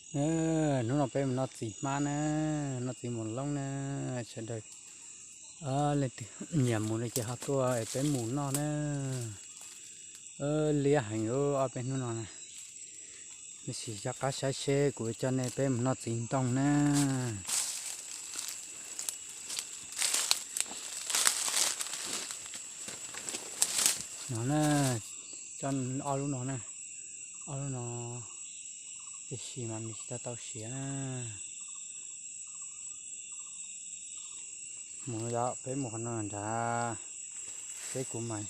Hnub no peb mus noj txiv hmab na, noj txiv mus loob na, sawv daws leej twg nyiam mus li ces ho tuaj es peb mus noj na. Liab heev ob peb hnub no na. Tab sis coj qab saib seb kuv coj nej peb mus noj txiv ntoo na. No na, coj ob lub no na, ob lub no, tiam sis mas nws tsis tau tau siav na. Mus yog peb mus qhov no nrad, peb kuv mas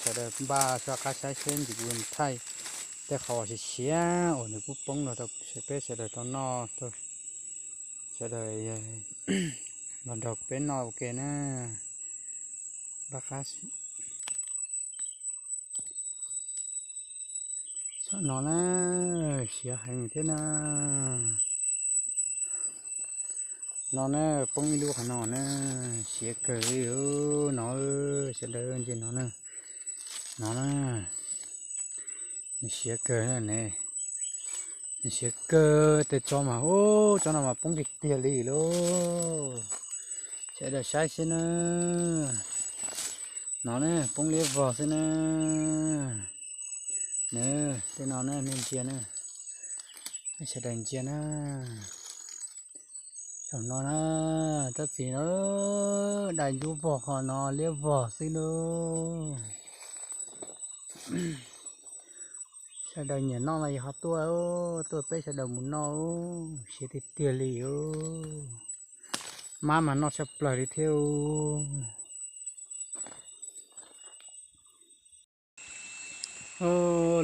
sawv daws npaj soj qab saib seb ntsis kuv thaij tej qhov uas siav siav uas nws kuj poob los rau peb sawv daws tau noj, sawv daws los nrog peb noj ua ke na. Npaj qab. Saum no na, siav heev thiab na. No na, poob ib lub qhov no na, siav kawg li no, sawv daws ntsia no na. No na, nws siav kawg ne, nws siav kawg tej tsob mas, ub, tsob no mas poob tiag tiag li lauj. Sawv daws saib xwb na. No na, poob liab vog xwb na. Nws tej no na, nej ntsia na, sawv daws ntsia na. Saum no na, tsob txiv no dai ntub vog qhov no liab vog xwb lauj. Sawv daws nyiam noj no yog ho tuaj, tuaj peb sawv daws mus noj, siav tiag tiag li. Mab mas noj tshaj plaws li thiab.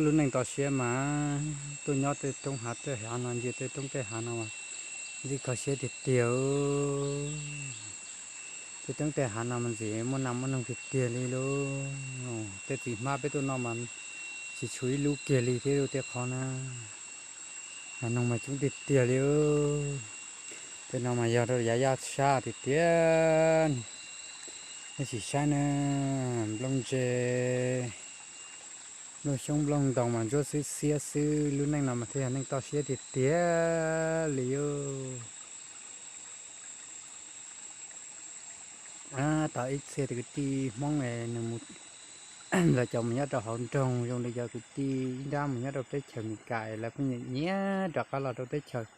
Lub neej toj siab mas tuaj nyob tej roob hav tej hav no, ntsia tej roob tej hav no mas ntxim kho siab tiag tiag. Tej roob tej hav no mas ntxim muaj nas muaj noog tiag tiag li lauj. Tej txiv hmab peb tuaj noj mas tsis tshuav ib lub kiag li thiab tej qhov na. Nas noog mas coob tiag tiag li. Tej no mas yog rau yav yaj sab tiag tiag. Nej sim saib na, nplooj ntse, nplooj xyoob nplooj ntoo mas ntsuab xwb xiab xwb. Lub neej no mas thiaj yog neej toj siab tiag tiag li. Tau ib txhia tus kwv tij Hmoob es nws mus, lawv cov mus nyob rau hauv nroog zoo li cov kwv tij ib nrab mus nyob rau teb chaws Amelikas es lawv pheej nyiam nyiam rov qab los rau teb chaws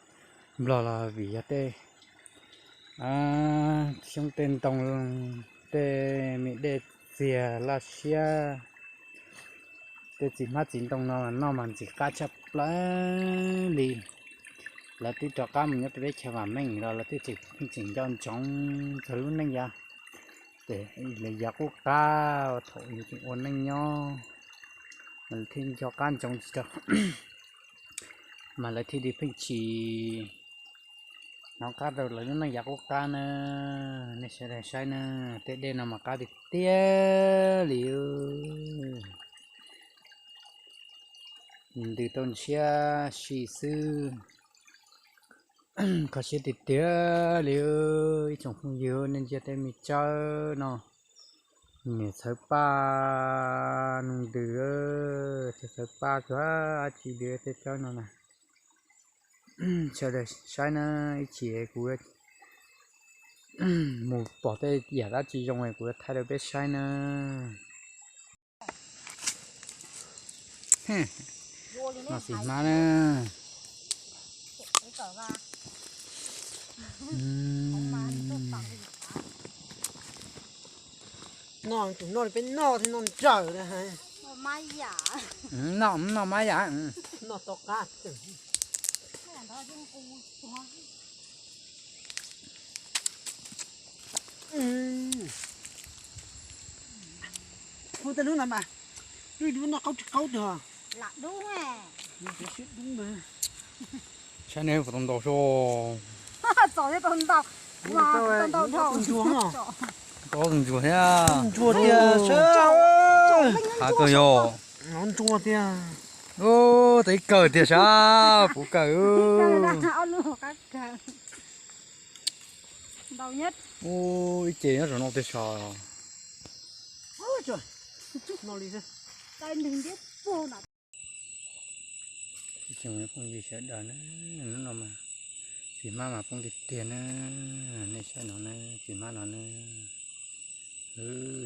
Nplog los vim yog tej xyoob tej ntoo, tej me dej txiag laj siab. Tej txiv hmab txiv ntoo no noj mas ntxim qab tshaj plaws li. Lawv twb rov qab mus nyob rau teb chaws vam meej los lawv twb tseem pheej tseem nco ntsoov txog lub neej yav, ces lawv yav qub qab thaum yus tseem ua neej nyob, mas lawv thiaj nco qab ntsoov tsis tau, mas lawv thiaj li pheej tsis hnov qab rau lawv lub neej yav qub qab na. Nej sawv daws saib na, tej dej no mas qab tiag tiag li. Ntws tau ntshiab si xwb, kho siab tiag tiag li. Ib tsoom phooj ywg, nej ntsia tej me tsawb no, niam txhawv paj nug ntws, txhawv paj kawg, dab tsi li tej tsawb no na. Sawv daws saib na, ib chim kuv mus pom tej yam dab tsi zoo kuv thaij rau peb saib na. No xim hmab na. Noj, tus noj li peb noj thiab noj nrawm na. Noj, noj mab yam. Noj tau qab. Hu tej lub no mas, lub lub noj qaub tsis qaub tiag. Saib neb puas tau ntau so. Txaus thiab tau ntau. Tau tus ntsuag thiab. Ntsuag tiag sab. Hav kawg yog. Ntsuag tiag. Ub, tau ib kawm tiag sab, puv kawm. Ub, ib ce nyob rau no tiag sab. Phooj ywg sawv daws na, hnub no mas txiv hmab mas poob tiag tiag na, nej saib no na, txiv hmab no na,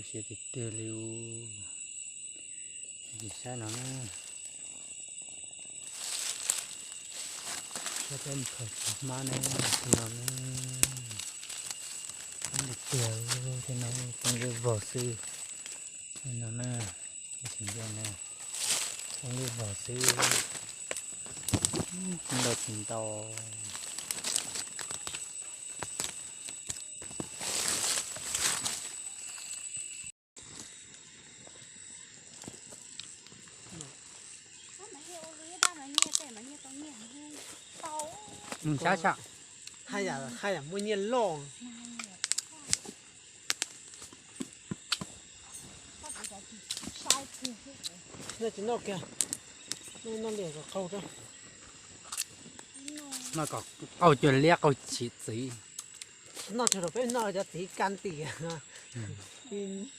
siav tiag tiag li u. Saib no na, saib peb mus khaws txiv hmab na, no na, poob tiag tiag, tej no poob lub vog xwb, no na, tsis ntsia na, poob lub vog xwb, ntau tsis ntau. Mus sab sab. Haj yam muaj nyiaj loj. Noj tsis noj kiag, noj liam kom qaug rau. Noj kom qaug cuag liab qaug txhiv txiv. Noj tsuag rau peb noj cov txiv ka ntim,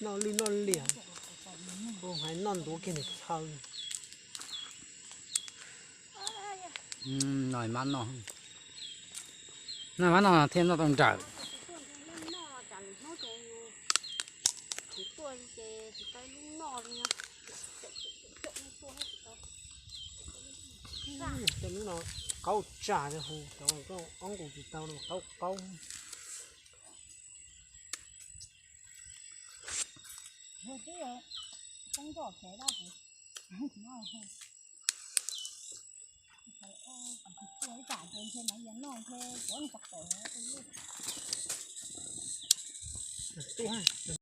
noj lwj noj liam, hais noj ntuav kiag nws chaw. No mab noj, no mab noj thiaj noj tau nrawm. Cov lub no qaub tsaj li hu, cov ob nqus tsis tau no qaub qaub. Tub,